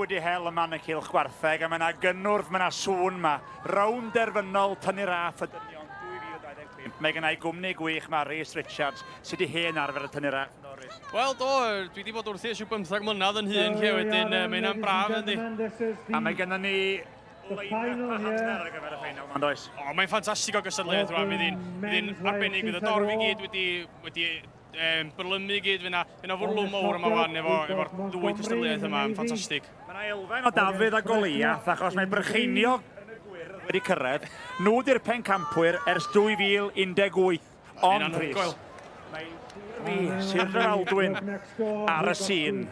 wedi hel yma yn y cylch gwartheg a mae yna gynnwrf, mae yna sŵn yma. Rownd derfynol tynnu raff y dynion 2025. Mae gennau gwmni gwych mae Rhys Richards sydd wedi hen arfer y tynnu raff yn Rhys. Wel do, dwi wedi bod wrthi ers rhyw bymthag mlynedd yn hun lle wedyn mae hynna'n braf yndi. A mae gennym ni line-up a hanner ar gyfer y ffeinal yma, does? O, mae'n ffantastig o gystadleuaeth rwan, fydd hi'n arbennig, fydd y dorf i gyd wedi, wedi um, byrlymu i gyd, fydd yna, fydd yna fwrlwm mawr yma wan efo, efo'r ddwy cystadleuaeth yma, yn ffantastig. Mae yna elfen o Dafydd a Goliath achos mae Brycheiniog yn y gwyrdd wedi cyrraedd. Nhw di'r pencampwyr ers 2018. Ond Rhys, mae fi, Sir Drefaldwyn, ar y sîn.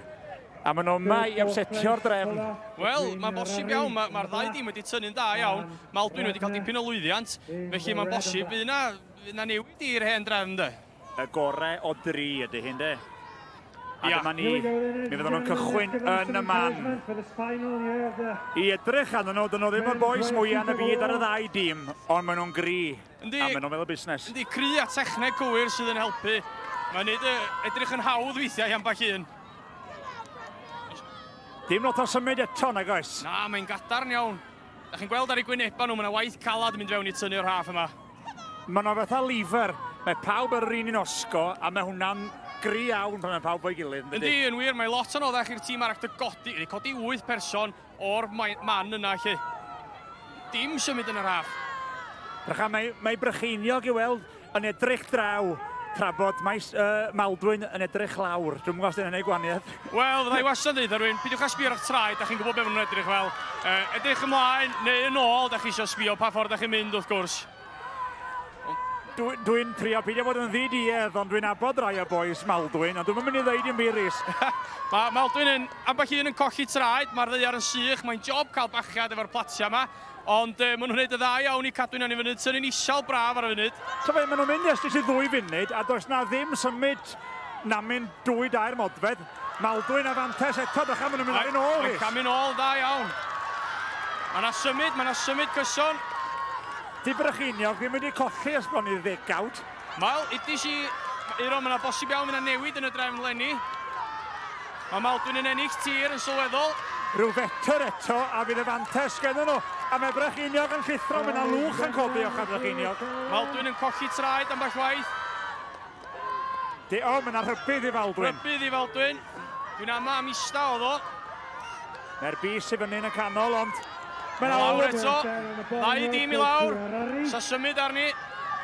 A maen nhw yma i upsetio'r drefn. Wel, mae'n bosib iawn. Mae'r ma ddau dîm wedi tynnu'n dda iawn. Maldwyn wedi cael dipyn o lwyddiant. Felly mae'n bosib fydd yna, fydd yna newid i'r hen drefn, de. Y gore o dri ydy hyn, de. A dyma ni, mi fydden nhw'n cychwyn yn y man. I edrych arnyn nhw, dyn nhw ddim y bois mwyaf yn y byd ar y ddau dîm, ond maen nhw'n gry. Yndi. A maen nhw'n meddwl busnes. Yndi, cry a techneg cywir sydd yn helpu. Mae'n neud y edrych yn hawdd weithiau i ambell un. Dim lot o symud eto, nag oes? Na, mae'n gadarn iawn. Da chi'n gweld ar eu gwynebau nhw, mae yna waith calad yn mynd fewn i tynnu'r rhaff yma. Mae yna fatha lever. Mae pawb ar yr un un osgo, a mae hwnna'n gry iawn pan mae pawb fo'i gilydd, yn dydi? Yndi, yn wir, mae lot anoddach i'r tîm arall dy godi, neu codi 8 person o'r man yna, lle. Dim symud yn yr haf. Brycha, mae, mae Brycheiniog i weld yn edrych draw tra bod maes uh, Maldwyn yn edrych lawr. Dwi'n gwybod os dyna gwneud gwahaniaeth. Wel, fydda i wastad yn dweud rhywun, peidiwch â sbio ar eich traed, da chi'n gwybod beth maen nhw'n edrych fel. Uh, edrych ymlaen neu yn ôl, da chi eisiau sbio pa ffordd da chi'n mynd wrth gwrs. Dwi'n dwi trio peidio bod yn ddi-duedd, ond dwi'n nabod rai o bois Maldwyn, ond dwi'n mynd i ddeud dim byd, Rhys. Mae Maldwyn yn, ambell un yn colli traed, mae'r ddaear yn sych, mae'n job cael bachiad efo'r platiau yma, ond eh, maen nhw'n gwneud y dda iawn i cadw hynny fyny, tynnu'n isel braf ar y funud. So fe, maen nhw'n mynd ers i ddwy funud, a does na ddim symud namyn dwy dair modfedd. Maldwyn a fantes eto, drycha, maen nhw'n mynd ar ôl, Rhys. Mae'n camu'n ôl, dda iawn. Mae yna symud, mae yna symud cyson. Di Brycheiniog ddim wedi colli ers bron i ddegawd. Wel, udis i, Euron, mae yna bosib iawn fydd yna newid yn y drefn 'leni. Mae Maldwyn yn ennill tir yn sylweddol. Rhyw fetr eto, a fydd y fantes gennym nhw. A mae Brycheiniog yn llithro, mae yna lwch yn codi ochr Brycheiniog. Maldwyn yn colli traed ambell waith. Di, o, mae yna rhybudd i Faldwyn. Rhybudd i Faldwyn. Dwi'n ama am ista oedd o. Mae'r bys i fyny yn y canol, ond mae'n lawr eto. Ddau dîm i lawr. Sa symud arni.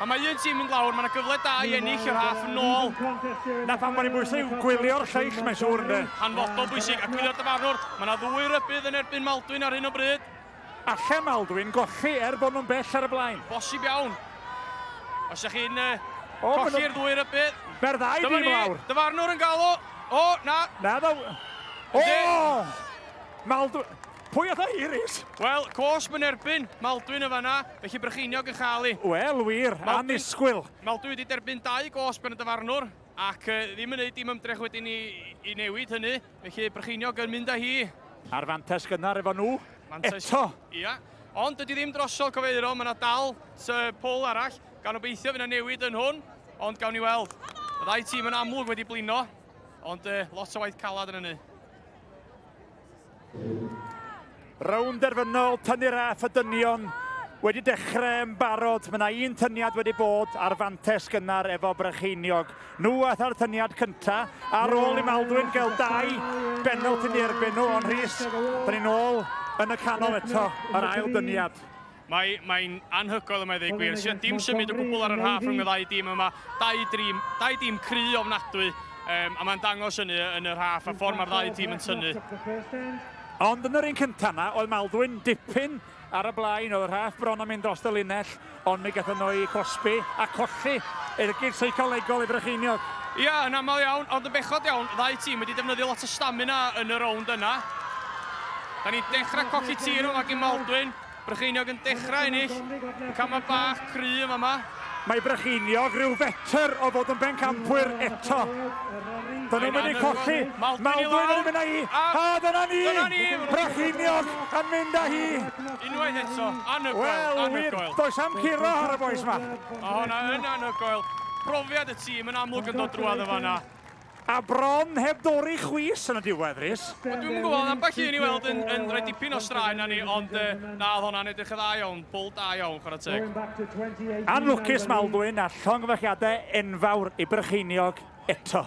A mae un tîm mynd lawr, mae yna gyfle da i ennill yr haff yn ôl. Na pam bod ni'n bwysig gwylio'r lleill, mae'n siŵr, ynddo. Hanfodol bwysig, a gwylio'r dyfarnwr. Mae yna ddwy rybudd yn erbyn Maldwyn ar hyn o bryd. Alle Maldwyn golli er bod nhw'n bell ar y blaen? Bosib iawn. Os ydych chi'n uh, colli'r ddwy rybudd. Mae'r ddau dîm lawr. Dyfarnwr yn galw. O, na. Na, ddaw. O! Maldwyn. Pwy oedd hi, Rhys? Wel, cosb yn erbyn Maldwyn y fanna, felly Brycheiniog yn chael ei. Wel, wir, annisgwyl. Maldwyn wedi derbyn dau gosb gan y dyfarnwr, ac uh, ddim yn gwneud dim ymdrech wedyn i, i newid hynny. Felly Brycheiniog yn mynd â hi. A'r fantais gynnar efo nhw. Mantais, eto. Ia. Ond dydy ddim drosodd cofio Euron, mae yna dal pwl arall. Gan obeithio fydd yna newid yn hwn, ond gawn ni weld. Y ddau tîm yn amlwg wedi blino, ond uh, lot o waith calad yn hynny. Rownd derfynol, tynnu raff y dynion wedi dechrau yn barod. Mae yna un tyniad wedi bod ar fantes gynnar efo Brycheiniog. Nhw ath ar tyniad cynta, ar ôl i Maldwyn gael dau benalti yn erbyn nhw, ond Rhys, da ni'n ôl yn y canol eto, yr ail dyniad. Mae, mae'n anhygoel yma i ddweud gwir. Sy'n dim symud o gwbl ar yr haf rhwng y ddau dîm yma. Dau, dîm, dau dîm cry ofnadwy, um, a mae'n dangos hynny yn yr haf, a ffordd mae'r ddau dîm yn tynnu. Ond yn yr un cyntaf yna, oedd Maldwyn dipyn ar y blaen, oedd y rhaff bron yn mynd dros y linell, ond mi gathon nhw eu cosbi a colli ergyd seicolegol i Frycheiniog. Ia, yn aml iawn, ond yn bechod iawn, ddau tîm wedi defnyddio lot o stamina yn y rownd yna. Da ni'n dechrau colli tir yma gyn Maldwyn. Brycheiniog yn dechrau ennill. Camau bach cry yma yma. Mae Brycheiniog rhyw fetr o fod yn bencampwyr eto. Dyn nhw'n mynd i colli. Maldwyn yn mynd â hi. A dyna ni! Dyna ni! Brycheiniog yn mynd â hi. Unwaith eto, anhygoel, Wel, wir, anhygoel. does am curo ar y bois ma. Mae hwnna yn anhygoel. Profiad y tîm yn amlwg yn dod drwadd yn fanna. A bron heb dorri chwys yn y diwedd, Rhys. Wel, dwi'm yn gwybod, ambell un i weld yn, yn rhoi dipyn o straen na ni, ond uh, na, oedd hwnna'n edrych yn dda iawn, bwl da iawn, chwarae teg. Anlwcus Maldwyn a llongyfarchiadau enfawr i Brycheiniog eto.